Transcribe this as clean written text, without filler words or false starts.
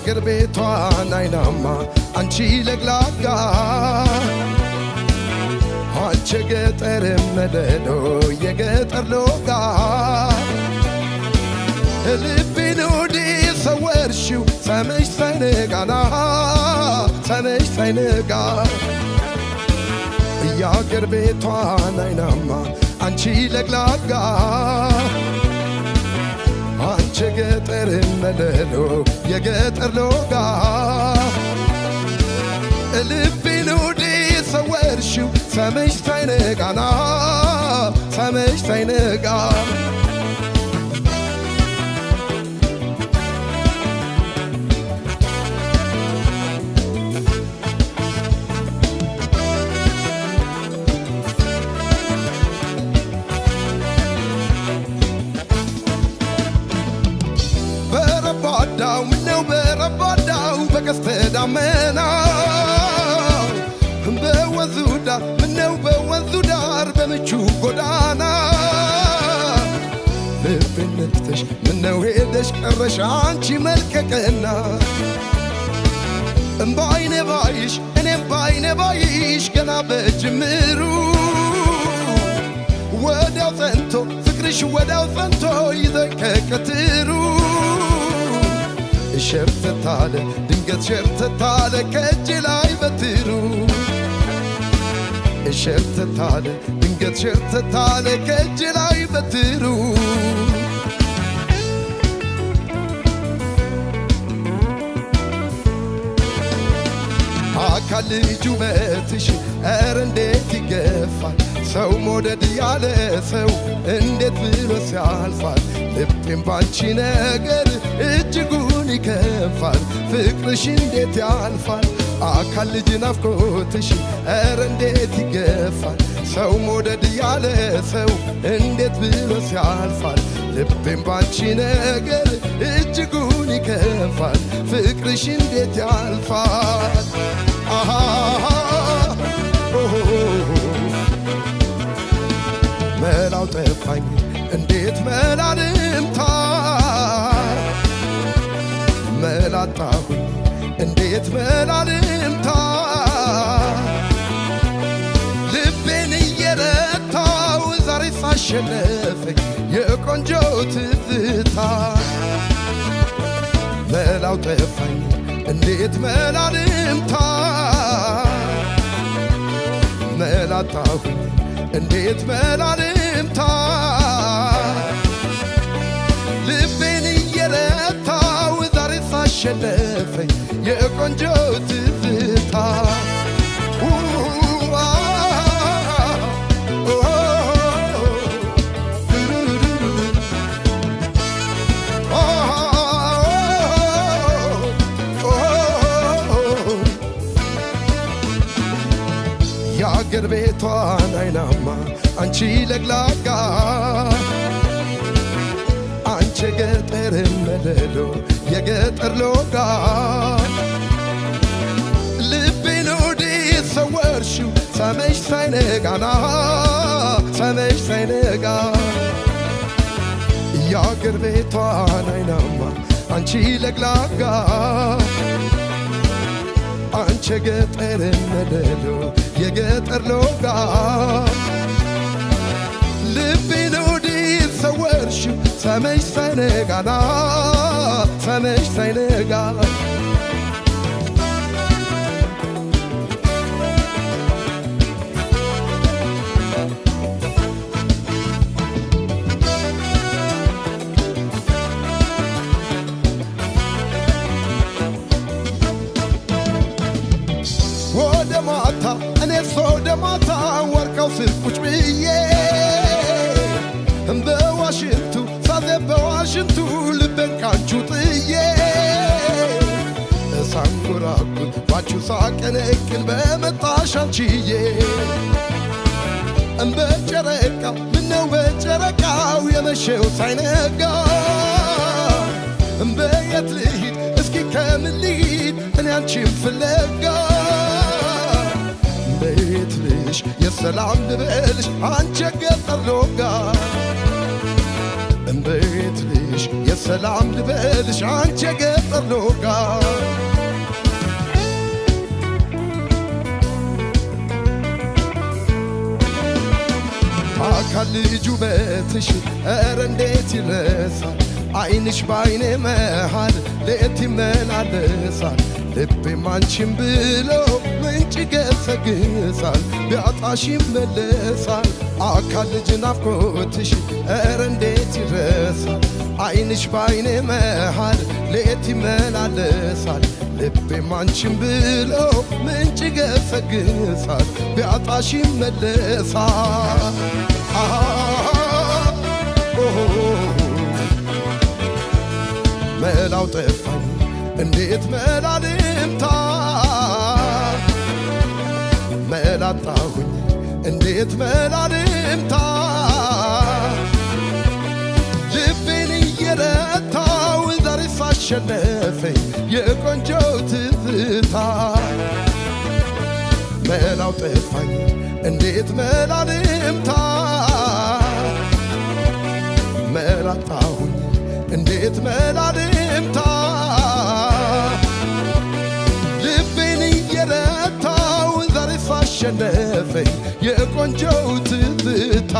የአገር ቤቷን አይናማ አንቺ ለግላጋ አንቺ ገጠር መለሎ የገጠር ሎጋ ልቤን ወዲህ ሰወርሽው ሰመሽ ሳይነጋና ሰመሽ ሳይነጋ የአገር ቤቷን አይናማ አንቺ ለግላጋ አንቺ ገጠር መለሎ የገጠር ሎጋ ልቤን ወዲህ ሰወርሽው ሰመሽ ሳይነጋና ሰመሽ ሳይነጋ። በረባዳው ምነው በረባዳው በቀስተ ዳመና በወንዙ ዳር ምነው በወንዙ ዳር በምቹ ጎዳና ልቤን ነክተሽ ምነው ሄደሽ ቀረሽ አንቺ መልከቀና እምባይኔ ባይሽ እኔም ባይኔ ባይሽ ገና በጅምሩ ወዲያው ጸንቶ ፍቅርሽ ወዲያው ጸንቶ ይዘኝ ከቀትሩ ሸርተታለ ድንገት ሸርተታለ ከእጄ ላይ በትሩ ሸርተታለ ድንገት ሸርተታለ ከእጄ ላይ በትሩ። አካል ልጅ ውበትሽ ኧረ እንዴት ይገፋል ሰው መውደድ ያለ ሰው እንዴት ብሎ ሲያልፋል ልቤም ባንቺ ነገር እጅጉን ይከፋል ፍቅርሽ እንዴት ያልፋል አካል ልጅ ናፍቆትሽ ኧረ እንዴት ይገፋል ሰው መውደድ ያለ ሰው እንዴት ብሎ ሲያልፋል ልቤም ባንቺ ነገር እጅጉን ይከፋል ፍቅርሽ እንዴት ያልፋል። አሃ መላው ጠፋኝ እንዴት መላ ልምታ መላ አጣሁኝ እንዴት መላ ልምታ ልቤን እየረታው ዛሬ ሳሸነፈኝ የቆንጆ ትዝታ መላው ጠፋኝ እንዴት መላ ልምታ መላ አጣሁኝ እንዴት መላ ልምታ ልቤን እየረታው ዛሬ ሳሸነፈኝ የቆንጆ ትዝታ። የአገር ቤቷን አይናማ አንቺ ለግላጋ አንቺ የገጠር መለሎ የገጠር ሎጋ ልቤን ወዲህ ሰወርሽው ሰመሽ ሳይነጋና ሰመሽ ሳይነጋ የአገር ቤቷን አይናማ አንቺ ለግላጋ አንቺ የገጠር መለሎ የገጠር ሎጋ ልቤን ወዲህ ሰወርሽው ሰመሽ ሳይነጋና ሰመሽ ሳይነጋ። ወደ ማታ እኔስ ወደ ማታ ወርቀው ስር ቁጭ ብዬ በዋሽንቱ ሳዜ በዋሽንቱ ልቤን ካንቹ ጥዬ እሳንጎራጉር ባንቹ ሳቀነቅን በመጣሽ አንቺዬ በጨረቃ ምነው በጨረቃው የመሸው ሳይነጋ በየት ልሂድ እስኪ ከምን ልሂድ እኔ አንቺን ፍለጋ በየት ልሽ የሰላም ልበልሽ አንቺ የገጠር ሎጋ እምበየት ልሽ የሰላም ሰላም ልበልሽ አንቺ የገጠር ሎጋ። አካል ልጅ ውበትሽ ኧረ እንዴት ይረሳል፣ ዓይንሽ በዓይኔ መሃል ሌት ይመላለሳል። ልቤም አንቺን ብሎ ምንጭ ገሰግሳል፣ ቢያጣሽ ይመለሳል። አካል ልጅ ናፍቆትሽ ኧረ እንዴት ይረሳል፣ ዓይንሽ በዓይኔ መሃል ሌት ይመላለሳል። ልቤም አንቺን ብሎ ምንጭ ገሰግሳል፣ ቢያጣሽ ይመለሳል። መላው ጠፋኝ እንዴት መላ ልምታ፣ መላ አጣሁኝ እንዴት መላ ልምታ። ልቤን እየረታው ዛሬ ሳሸነፈኝ የቆንጆው ትዝታ። መላው ጠፋኝ እንዴት መላ ልምታ፣ መላ አጣሁኝ እንዴት መላ ልምታ። ልቤን እየረታው ዛሬ ሳሸነፈኝ የቆንጆው ትዝታ።